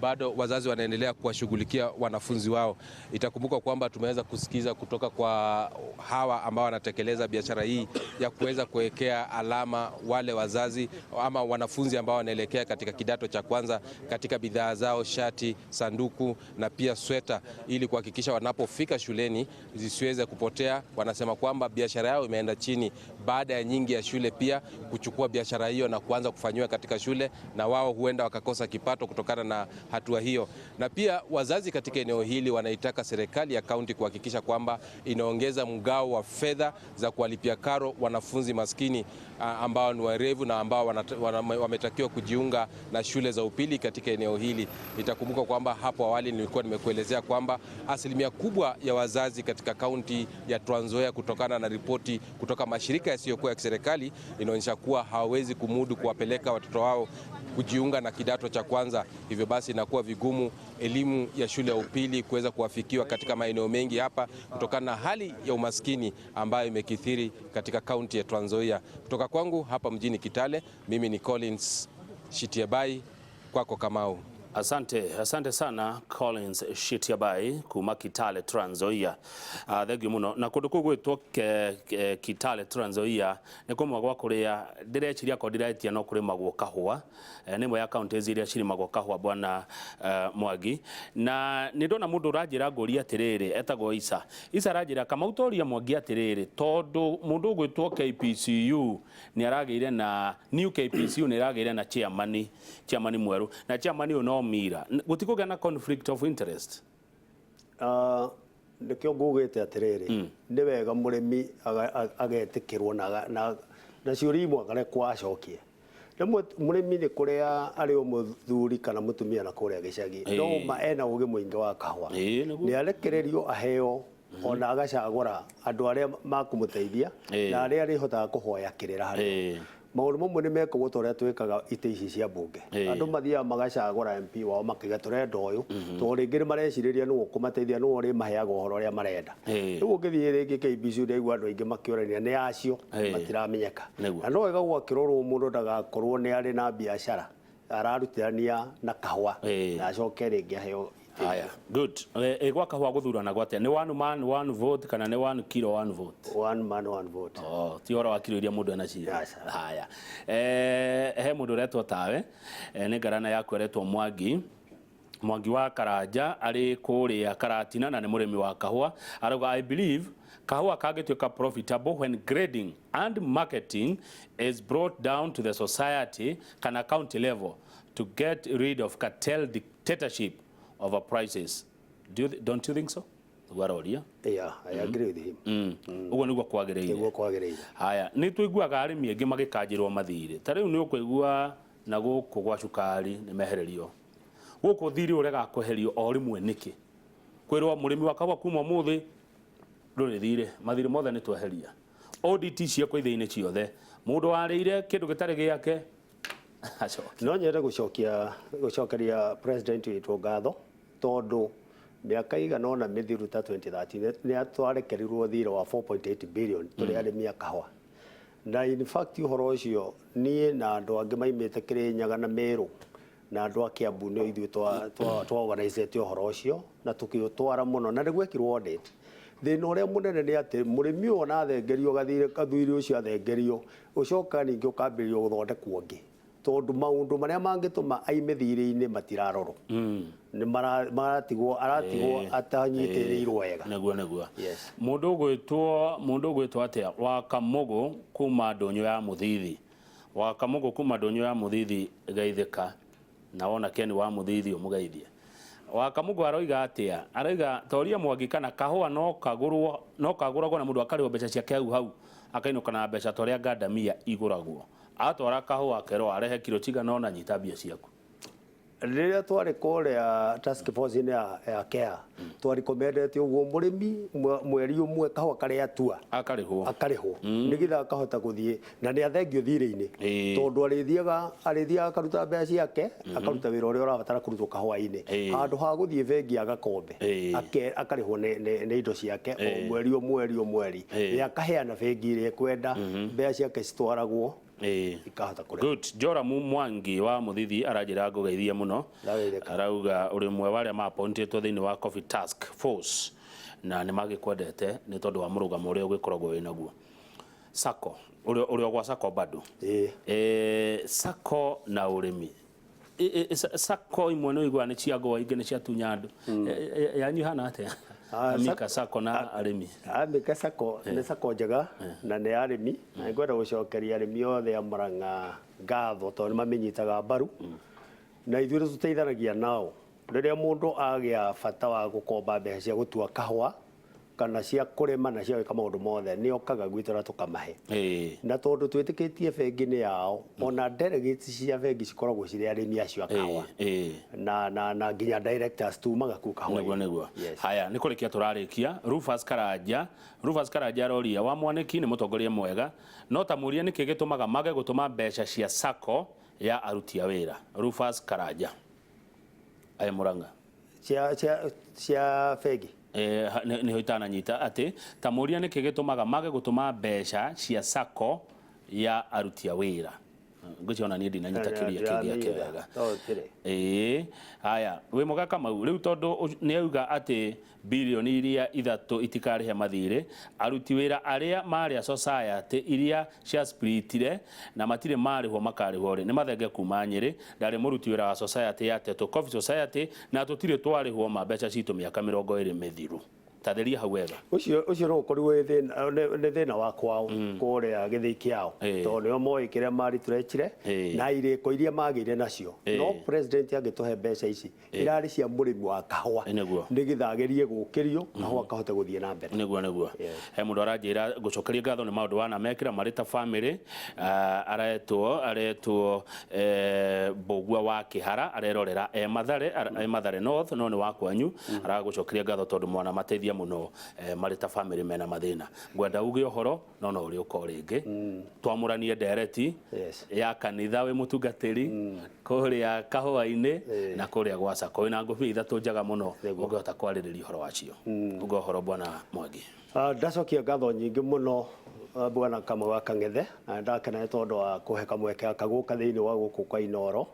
Speaker 3: Bado wazazi wanaendelea kuwashughulikia wanafunzi wao. Itakumbuka kwamba tumeweza kusikiza kutoka kwa hawa ambao wanatekeleza biashara hii ya kuweza kuwekea alama wale wazazi ama wanafunzi ambao wanaelekea katika kidato cha kwanza katika bidhaa zao, shati, sanduku na pia sweta, ili kuhakikisha wanapofika shuleni zisiweze kupotea. Wanasema kwamba biashara yao imeenda chini baada ya nyingi ya shule pia kuchukua biashara hiyo na kuanza kufanyiwa katika shule, na wao huenda wakakosa kipato kutokana na hatua hiyo. Na pia wazazi katika eneo hili wanaitaka serikali ya kaunti kuhakikisha kwamba inaongeza mgao wa fedha za kuwalipia karo wanafunzi maskini ambao ni werevu na ambao wametakiwa kujiunga na shule za upili katika eneo hili. Itakumbuka kwamba hapo awali nilikuwa nimekuelezea kwamba asilimia kubwa ya wazazi katika kaunti ya Trans Nzoia, kutokana na ripoti kutoka mashirika yasiyokuwa ya kiserikali, inaonyesha kuwa hawawezi kumudu kuwapeleka watoto wao kujiunga na kidato cha kwanza. Hivyo basi inakuwa vigumu elimu ya shule ya upili kuweza kuwafikiwa katika maeneo mengi hapa kutokana na hali ya umaskini ambayo imekithiri katika kaunti ya Trans Nzoia. Kutoka kwangu hapa mjini Kitale, mimi ni Collins Shitiabai, kwako Kamau.
Speaker 1: Asante, asante sana Collins Shitiabai kuma Kitale, Trans Nzoia. Thank you muno. Na kundu kuu gwitwo Kitale, Trans Nzoia ni kumwe gwa kuria ndireciria ko ndiretia no kurimagwo kahua. Ni imwe ya counties iria cirimagwo kahua, bwana Mwangi. Na ni ndona mundu uranjira nguria atiriri, etagwo Isa. Isa aranjira Kamau toria Mwangi atiriri, tondu mundu ugwitwo KPCU ni aragĩire na new KPCU ni aragĩire na chairman mweru, na chairman uyu no Mira gutikũgĩa na conflict of interest.
Speaker 2: Nĩkĩo ngugĩte atĩrĩrĩ, nĩ wega mũrĩmi agetĩkĩrwo na ciũria imwe akarekwo acokie. Rĩmwe mũrĩmi nĩ kũrĩa arĩ o mũthuri kana mũtumia na kũrĩa gĩcagi, no ma ena ũgĩ mũingĩ wa kahũa. Nĩ arekererio aheo ona agacagũra andũ arĩa makũmũteithia na arĩa arĩhotaga kũhoya kĩrĩra harĩ. Maũndũ mamwe nĩ mekagwo ta ũrĩa twĩkaga itĩ ici cia mbunge. Andũ mathiaga magacagũra MP wao makiuga tũrenda ũyũ, tondũ rĩngĩ nĩ marecirĩria nĩwe ũkũmateithia, nĩwe ũrĩmaheaga ũhoro ũrĩa marenda. Rĩu ũngĩthiĩ rĩngĩ KBC ũraigua andũ aingĩ makĩũrania nĩ acio matiramenyeka. Na no wega gwakĩrorwo mũndũ ndagakorwo nĩ arĩ na biacara ararutithania na kahũa na acoke rĩngĩ aheo.
Speaker 1: Haya, good. Gwa kahũa gũthurana gwatia nĩ one man one vote kana nĩ 1 kilo one vote?
Speaker 2: One man one vote.
Speaker 1: Oh, ti ũhoro wa kilo iria mũndũ enacio. Haya. He mũndũ ũretwo tawe, nĩ ngarana yaku aretwo Mwangi. Mwangi wa Karanja arĩ kũrĩa Karatina na nĩ mũrĩmi wa kahũa. Arauga I believe kahũa kangĩtuĩka profitable when grading and marketing is brought down to the society kana county level to get rid of cartel dictatorship over prices. Don't you think so? Guaroria.
Speaker 2: Yeah, I agree with him.
Speaker 1: Uguo niguo kwagĩrĩire.
Speaker 2: Niguo kwagĩrĩire.
Speaker 1: Haya, nĩ tũiguaga arĩmi aingĩ magĩkanjĩrwo mathirĩ. Ta rĩu nĩ ũkũigua na gũkũ gwa cukari nĩ mehererio. Gũkũ thirĩ ũrega kweherio o rĩmwe nĩkĩ? Kwĩrwo mũrĩmi wa kahũa kuma ũmũthĩ ndũrĩ thirĩ, mathirĩ mothe nĩ tweheria. ODT ciekwo ithĩinĩ ciothe. Mũndũ warĩire kĩndũ gĩtarĩ gĩake acoke.
Speaker 2: No nyende gũcokeria president witũ ngatho tondũ mĩaka igana ũna mĩthiru ta 2013 nĩ twarekerirwo thirĩ wa 4.8 billion tũrĩ arĩmi a kahũa. Na in fact ũhoro ũcio niĩ na andũ angĩ maimĩte Kĩrĩnyaga na Meru na andũ a Kiambu nĩ ithuĩ twa organizete ũhoro ũcio na tũkĩũtwara mũno na nĩ gwekirwo audit. Thĩna ũrĩa mũnene nĩ atĩ mũrĩmi ũyũ ona athengerio gathirĩ ũcio athengerio ũcoka ningĩ ũkambĩrĩrio gũthondekwo ũngĩ tondũ maũndũ marĩa mangĩtũma aime thirĩ-inĩ matirarorwo. Nĩ maratigwo aratigwo atanyitĩrĩirwo wega.
Speaker 1: Nĩguo nĩguo. Mũndũ ũgwĩtwo atĩa wa Kamũgũ kuma ndũnyũ ya Mũthithi. Wa Kamũgũ kuma ndũnyũ ya Mũthithi geithĩka na wona Ken wa Mũthithi ũmũgeithie. Wa Kamũgũ aroiga atĩa? Aroiga toria Mwangi kana kahũa no kagũrwo no kagũragwo na mũndũ akarĩhwo mbeca ciake hau hau akainũka na mbeca ta ũrĩa ngandamia igũragwo. Atwara kahũa akerwo arehe kilo cigana ũna nyita mbia ciaku.
Speaker 2: Rĩrĩa twarĩ kũrĩa task force -inĩ ya CARE twarecommendete ũguo mũrĩmi mweri ũmwe kahũa karĩa atua
Speaker 1: akarĩhwo
Speaker 2: akarĩhwo nĩgetha akahota gũthiĩ na nĩ athengio thirĩ-inĩ tondũ arĩthiaga akaruta mbeca ciake akaruta wĩra ũrĩa ũrabatara kũrutwo kahũa-inĩ handũ ha gũthiĩ bengi agakombe akarĩhwo nĩ indo ciake o mweri o mweri o mweri akaheana bengi ĩrĩa ĩkwenda mbeca ciake citwaragwo ikahota kũrĩha.
Speaker 1: Good. Joramu Mwangi wa Mũthithi aranjĩra ngũgeithie mũno. Arauga ũrĩ ũmwe wa arĩa ma-appointĩtwo thĩinĩ wa Coffee Task Force na nĩ magĩkwendete nĩ tondũ wa mũrũgamo ũrĩa ũgĩkoragwo wĩ naguo. Sacco, ũrĩ gwa Sacco bado. Sacco na ũrĩmi. Sacco imwe nĩ ũiguaga nĩ cia ngũa ingĩ nĩ cia tunya andũ. Yanyu ihana atĩa? Amika Sacco na arĩmi.
Speaker 2: Amika Sacco nĩ Sacco njega na nĩ arĩmi. Na ngwenda gũcokeria arĩmi othe a Murang'a ngatho tondũ nĩ mamĩnyitaga mbaru. Na ithuĩ nĩ tũteithanagia nao. Rĩrĩa mũndũ agĩa bata wa gũkomba mbeca cia gũtua kahũa kana cia kũrĩma na cia gwĩka maũndũ mothe nĩ okaga gwitũ na tũkamahe. Na tondũ twĩtĩkĩtie bengi nĩ yao ona delegates cia bengi cikoragwo cirĩ arĩmi acio a kahũa. Na nginya directors tumaga kũu kahũa.
Speaker 1: Nĩguo nĩguo. Haya nĩ kũrĩkia tũrarĩkia. Rufus Karanja, Rufus Karanja aroria wa Mwaniki nĩ mũtongoria mwega no ta mũrie nĩkĩ gĩtũmaga mage gũtũma mbeca cia Sacco ya aruti a wĩra. Rufus Karanja. Aya Murang'a.
Speaker 2: Cia bengi.
Speaker 1: Nĩho itananyita atĩ ta mũria nĩkĩ gĩtũmaga mage gũtũma mbeca cia Sacco ya aruti a wĩra. Ngwĩciria niĩ ndinanyita kĩũria kĩu gĩake wega. Haya wĩ mwega Kamau rĩu tondũ nĩ auga atĩ bilioni iria 3 itikarĩhe mathirĩ aruti wĩra arĩa marĩ a society iria cia splitire na matirĩ marĩhwo makarĩhwo rĩ nĩ mathenge kuma Nyĩrĩ. Ndarĩ mũruti wĩra wa society ya Teto Coffee Society na tũtirĩ twarĩhwo ma mbeca citũ mĩaka 20 mĩthiru. Tatheria hau wega.
Speaker 2: Ucio no ukorirwo nĩ thĩna wa kwao kũrĩa gĩthĩi kĩao, tondũ nĩo moĩ kĩrĩa maritũrechire na irĩko iria magĩire nacio. No president angĩtũhe mbeca ici irarĩ cia mũrĩmi wa kahũa nĩgetha agerie gũkĩrio kahũa kahote gũthiĩ na mbere.
Speaker 1: Nĩguo. He mũndũ aranjĩra ngũcokeria ngatho nĩ maũndũ wanamekĩra marĩ ta family. Aretwo Mbũgua wa Kĩhara, arerorera e Mathare North, no nĩ wa kwanyu. Aragũcokeria ngatho tondũ mwana mateithia mũno marĩ ta family mena mathĩna. Ngwenda uge ũhoro no no ũrĩ ũko rĩngĩ twamũranie ndereti ya kanitha wĩ mũtungatĩri kũrĩa kahũa-inĩ na kũrĩa gwa Sacco. Wĩna ngũbia ithatũ njega mũno ũngĩhota kwarĩrĩria ũhoro wacio. Uge ũhoro bwana Mwangi.
Speaker 2: Ndacokia ngatho nyingĩ mũno bwana Kamau wa Kang'ethe, na ndakena nĩ tondũ wa kũhe kamweke gaka gũka thĩinĩ wa gũkũ kwa Inooro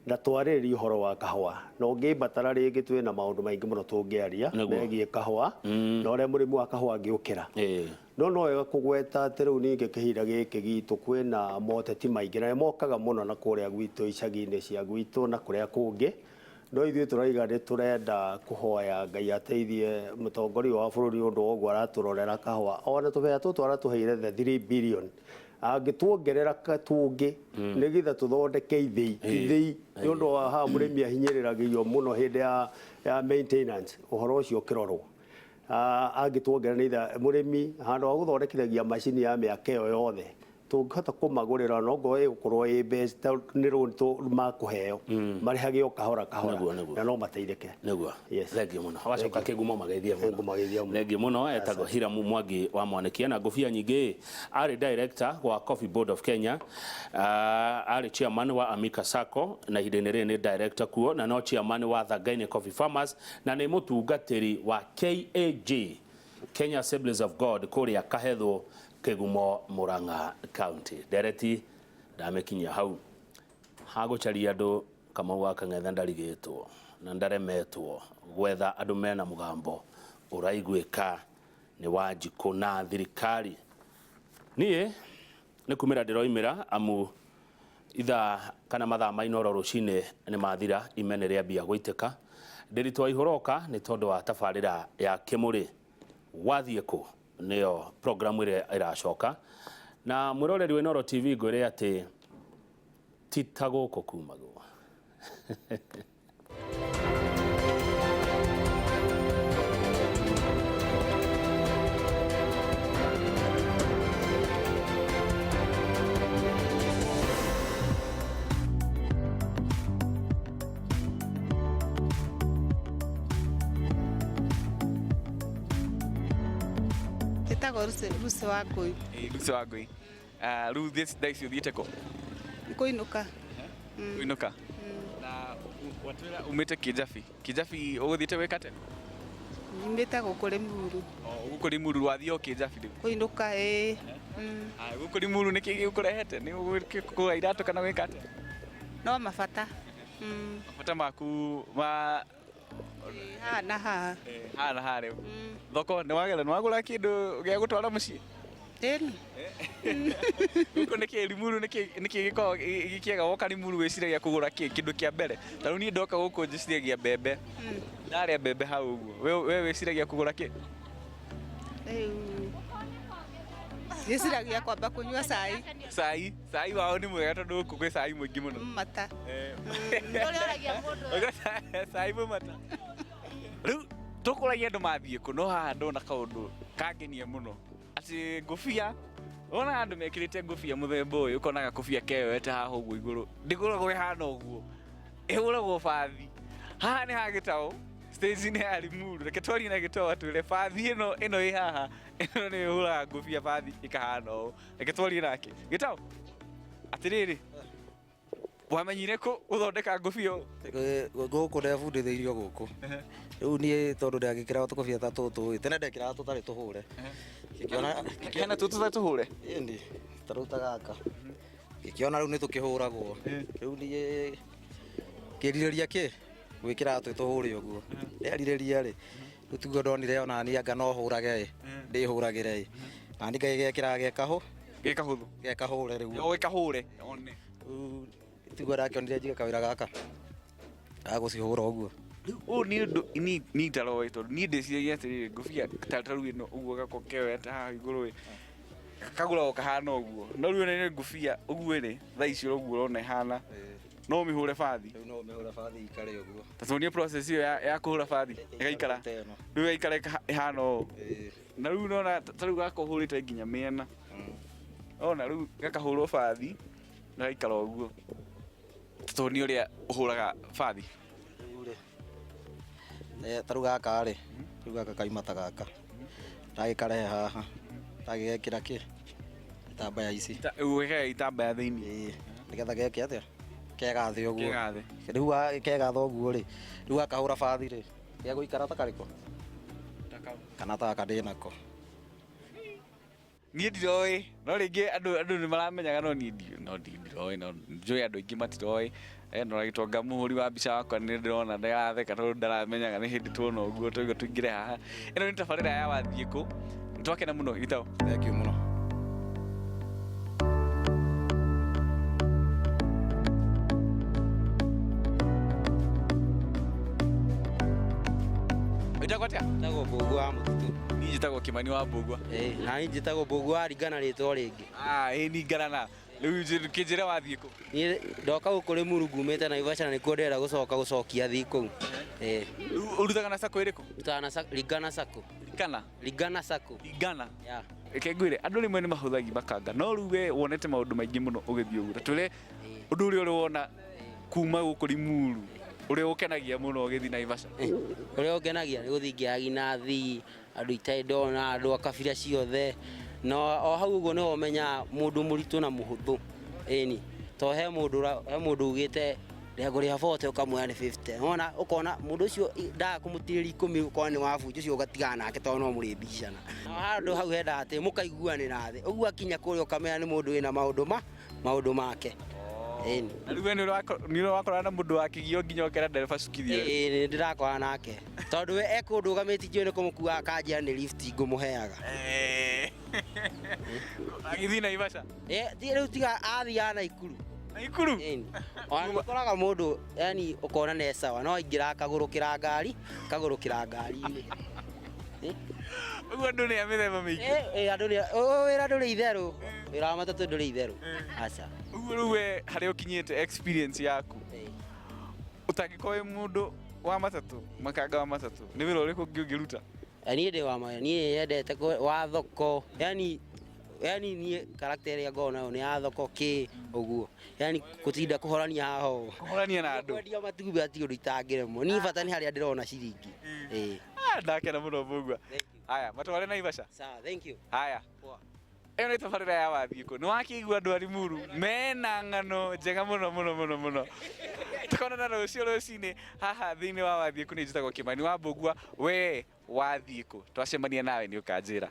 Speaker 2: na twarĩrĩria ũhoro wa kahũa. Na ũngĩmbatara rĩngĩ twĩna maũndũ maingĩ mũno tũngĩaria megiĩ kahũa na ũrĩa mũrĩmi wa kahũa angĩũkĩra. No no wega kũgweta atĩ rĩu ningĩ kĩhinda gĩkĩ gitũ kwĩna moteti maingĩ na nĩmokaga mũno na kũrĩa gwitũ icagi-inĩ cia gwitũ na kũrĩa kũngĩ. No ithuĩ tũraiga nĩ tũrenda kũhoya Ngai ateithie mũtongoria wa bũrũri ũndũ ũguo aratũrorera kahũa. Ona tũbea tũtũ aratũheire the 3 billion, angĩtuongerera tũngĩ nĩgetha tũthondeke ithĩi ithĩi nĩ ũndũ wa haha mũrĩmi ahinyĩrĩragio mũno hĩndĩ ya maintenance, ũhoro ũcio ũkĩrorwo. Angĩtuongerera nĩgetha mũrĩmi handũ ha gũthondekithagia macini ya mĩaka ĩyo yothe tũngĩhota kũmagũrĩra no ngorwo ĩgũkorwo ĩ mbeca nĩ rũni makũheo marĩhage o kahora kahora na no mateithĩke.
Speaker 1: Nĩguo. Thengiũ mũno. Wacoka kĩgumo mageithie mũno. Thengiũ mũno. Etagwo Hiramu Mwangi wa Mwanĩkia na ngũbia nyingĩ. Arĩ director wa Coffee Board of Kenya, arĩ chairman wa Amika Sacco na ihinda-inĩ rĩrĩ nĩ director kuo, na no chairman wa Thangainĩ Coffee Farmers, na nĩ mũtungatĩri wa KAG, Kenya Assemblies of God, kũrĩa Kahethwo, Kĩgumo, Murang'a County. Ndereti ndamĩkinyia hau. Hagũcaria andũ Kamau wa Kang'ethe ndarigĩtwo na ndaremetwo gwetha andũ mena mũgambo ũraiguĩka nĩ Wanjikũ na thirikari. Niĩ nĩ kumĩra ndĩroimĩra amu ithaa kana mathaa ma Inooro rũcinĩ nĩ mathira, ime nĩ rĩambia gũitĩka. Ndĩritũ wa ihũroka nĩ tondũ wa tabarĩra ya Kĩmũrĩ wathiĩ kũ nĩyo programu ĩrĩa ĩracoka. Na mwĩroreri wa Inooro TV ngwĩre atĩ ti ta gũkũ kumagwo.
Speaker 6: Lucy wa Ngũi.
Speaker 7: Lucy wa Ngũi. Rĩu thaa ici ũthiĩte kũ?
Speaker 6: Kũinũka.
Speaker 7: Kũinũka. Na watwĩra umĩte Kĩjabi. Kĩjabi ũgũthiĩte gwĩka atĩa?
Speaker 6: Nyumĩte gũkũ Limuru.
Speaker 7: Gũkũ Limuru wathiĩ o Kĩjabi rĩu?
Speaker 6: Kũinũka ĩĩ.
Speaker 7: Gũkũ Limuru nĩkĩ gĩkũrehete? Nĩ kũgũra iratũ kana gwĩka atĩa?
Speaker 6: No mabata.
Speaker 7: Mabata maku ma
Speaker 6: haha na haha.
Speaker 7: Haha na haha rĩu. Thoko nĩ wagera nĩ wagũra kĩndũ gĩa gũtwara mũciĩ?
Speaker 6: Ĩni.
Speaker 7: Gũkũ nĩkĩ Limuru nĩkĩ gĩkoragwo gĩkĩega woka Limuru wĩciragia kũgũra kĩ kĩndũ kĩa mbere? Ta rĩu niĩ ndoka gũkũ njĩciragia mbembe. Ndarĩa mbembe hau ũguo. We wĩciragia kũgũra kĩ?
Speaker 6: Rĩu njĩciragia kwamba kũnyua cai.
Speaker 7: Cai, cai wao nĩ mwega tondũ gũkũ gwĩ cai mũingĩ mũno.
Speaker 6: Mata.
Speaker 7: Cai mũmata. Rĩu tũkũragia andũ mathiĩ kũ no haha ndona kaũndũ kangenia mũno. Atĩ ngũbia, wona andũ mekĩrĩte ngũbia mũthemba ũyũ ũkona gakũbia keyoete haha ũguo igũrũ. Ndĩgũragwo ĩhana ũguo. Ĩhũragwo bathi. Haha nĩ ha Gĩtaũ, stage-inĩ ya Limuru. Reke twarie na Gĩtaũ atwĩre bathi ĩno ĩno ĩ haha, ĩno nĩ ĩhũraga ngũbia bathi ĩkahana ũũ. Reke twarie nake. Gĩtaũ, atĩrĩrĩ, wamenyire kũ gũthondeka ngũbia ũũ?
Speaker 8: Gũkũ ndebundithĩirio gũkũ. Rĩu niĩ tondũ ndagĩkĩraga tũkũbia ta tũtũ ĩ, tene ndekĩraga tũtarĩ tũhũre.
Speaker 7: Hena tũtũ tũtarĩ tũhũre?
Speaker 8: Ĩni, ta rĩu ta gaka. Ngĩkĩona rĩu nĩ tũkĩhũragwo. Rĩu niĩ ngĩrirĩria kĩ? Gwĩkĩraga twĩ tũhũre ũguo. Nderirĩria rĩ, rĩu tiguo ndonire ona niĩ anga no hũrage ĩ, ndĩhũragĩre ĩ. Na niĩ ngagĩgekĩraga ge kahũ.
Speaker 7: Ge kahũthũ.
Speaker 8: Ge kahũre rĩu.
Speaker 7: O ge kahũre, one.
Speaker 8: Rĩu tiguo ndakĩonire njige kawĩra gaka. Ga gũcihũra ũguo.
Speaker 7: Rĩu ũyũ nĩ ũndũ niĩ itaroĩ tondũ niĩ ndĩciragia atĩrĩrĩ, ngũbia ta rĩu ĩno ũguo gako keoete haha igũrũ ĩ, kagũragwo kahana ũguo, no rĩu ĩno nĩ ngũbia ũguo ĩrĩ thaa ici ũguo ũrona ĩhana, no ũmĩhũre bathi.
Speaker 8: Rĩu no ũmĩhũre bathi ikare ũguo.
Speaker 7: Ta tuonie process ĩyo ya kũhũra bathi ĩgaikara. Rĩu ĩgaikara ĩhana ũũ. Na rĩu nona ta rĩu gaka ũhũrĩte nginya mĩena. Ona rĩu gakahũrwo bathi gagaikara ũguo. Tuonie ũrĩa ũhũraga bathi.
Speaker 8: Rĩu rĩ, ta rĩu gaka rĩ, rĩu gaka kauma ta gaka, ndagĩkarehe haha, ndagĩgekĩra kĩ itambaya ici.
Speaker 7: Wĩkĩraga itambaya thĩinĩ.
Speaker 8: Ĩĩ, nĩgetha geke atĩa, kegathe ũguo.
Speaker 7: Kegathe.
Speaker 8: Rĩu kegatha ũguo rĩ, rĩu akahũra bathi rĩ, gegũikara ta karĩkũ kana ta gaka ndĩnako.
Speaker 7: Niĩ ndiroĩ, no rĩngĩ andũ nĩ maramenyaga, no niĩ no ndiroĩ, no njũĩ andũ aingĩ matiroĩ. No gĩtonga mũhũri wa mbica wakwa nĩ ndĩrona ndaratheka tondũ ndaramenyaga nĩ hĩndĩ tuona ũguo twaigua tũingĩre haha. Ĩno nĩ tabarĩra ya Wathiĩ Kũ. Nĩ twakena mũno Gĩtaũ.
Speaker 8: Thank you mũno.
Speaker 7: Wĩtagwo atĩa?
Speaker 5: Njĩtagwo Mbũgua wa Mũtitũ.
Speaker 7: Niĩ njĩtagwo Kĩmani wa Mbũgua.
Speaker 5: Ĩĩ, na niĩ njĩtagwo Mbũgua wa Ringana rĩtwa rĩngĩ.
Speaker 7: Ĩĩ nĩ Ngarana. Rĩu kĩnjĩre wathiĩ kũ?
Speaker 5: Niĩ ndoka gũkũ Rĩmuru ngumĩte Naivasha na nĩkuo ndĩrenda gũcoka gũcokia thiĩ kũu. Ĩĩ.
Speaker 7: Rĩu ũrutaga na sacco ĩrĩkũ?
Speaker 5: Ndutaga na Ringana Sacco.
Speaker 7: Ringana?
Speaker 5: Ringana Sacco.
Speaker 7: Ringana?
Speaker 5: Yeah.
Speaker 7: Reke ngwĩre, andũ rĩmwe nĩ mahũthagia makanga, no rĩu we wonete maũndũ maingĩ mũno ũgĩthiĩ ũguo. Ta twĩre ũndũ ũrĩa ũrĩ wona kuma gũkũ Limuru, ũrĩa ũkenagia mũno ũgĩthiĩ Naivasha.
Speaker 5: Ũrĩa ũngenagia nĩ gũthiĩ ngĩagia na athii, andũ itarĩ ndona, andũ a kabira ciothe. Na o hau ũguo nĩho ũmenyaga mũndũ mũritũ na mũhũthũ. Ĩni, to he mũndũ ugĩte ndegũrĩha 40 ũkamwĩra nĩ 50. Wona, ũkona mũndũ ũcio ndaga kũmũtirĩria 10 ũkona nĩ wabunja ũcio ũgatigana nake tondũ no mũrĩmbicana. Handũ hau hendaga atĩ mũkaiguanĩra thĩ. Ũguo akinya kũrĩa ũkamenya nĩ mũndũ wĩna maũndũ make. Ĩni.
Speaker 7: Na rĩu we nĩ ũrakorana na mũndũ wa kĩgio nginya ũkera ndereba cukithie?
Speaker 5: Ĩĩ, nĩ ndĩrakorana nake. Tondũ we ekũndũgamĩtie njũĩ nĩ kũmũkua akanjĩra nĩ lift ngũmũheaga.
Speaker 7: Agĩthiĩ Naivasha?
Speaker 5: Rĩu tiga athiaga Naikuru.
Speaker 7: Naikuru?
Speaker 5: Ĩni. Ona nĩ ũkoraga mũndũ, yani ũkona nĩ sawa, no aingĩra akagũrũkĩra ngari, akagũrũkĩra ngari-inĩ.
Speaker 7: Ũguo andũ nĩ a mĩthemba mĩingĩ.
Speaker 5: Andũ nĩ, wĩra ndũrĩ itherũ. Wĩra wa matatũ ndũrĩ itherũ. Aca.
Speaker 7: Ũguo rĩu we harĩa ũkinyĩte experience yaku, ũtangĩkorwo wĩ mũndũ wa matatũ, makanga wa matatũ, nĩ wĩra ũrĩkũ ũngĩ ũngĩruta?
Speaker 5: Niĩ ndĩ wa ma, niĩ nyendete wa thoko, yani niĩ character ĩrĩa ngoragwo nayo nĩ ya thoko kĩ ũguo. Yani gũtinda kũhorania haha ũũ.
Speaker 7: Kũhorania na andũ.
Speaker 5: Kwendia matumbĩ hatirĩ ũndũ itangĩremwo. Niĩ bata nĩ harĩa ndĩrona ciringi. Ĩĩ.
Speaker 7: Ndakena mũno Mbũgua. Haya, matware Naivasha.
Speaker 5: Sawa, thank you.
Speaker 7: Haya.
Speaker 5: Poa.
Speaker 7: Ĩyo nĩ tabarĩra ya Wathiĩ Kũ. Nĩ wakĩigua andũ a Limuru mena ng'ano njega mũno mũno mũno mũno. Tũkonana rũciũ rũcinĩ haha thĩinĩ wa Wathiĩ Kũ. Nĩ njĩtagwo Kĩmani wa Mbũgua. We wathiĩ kũ? Twacemania nawe nĩ ũkanjĩra.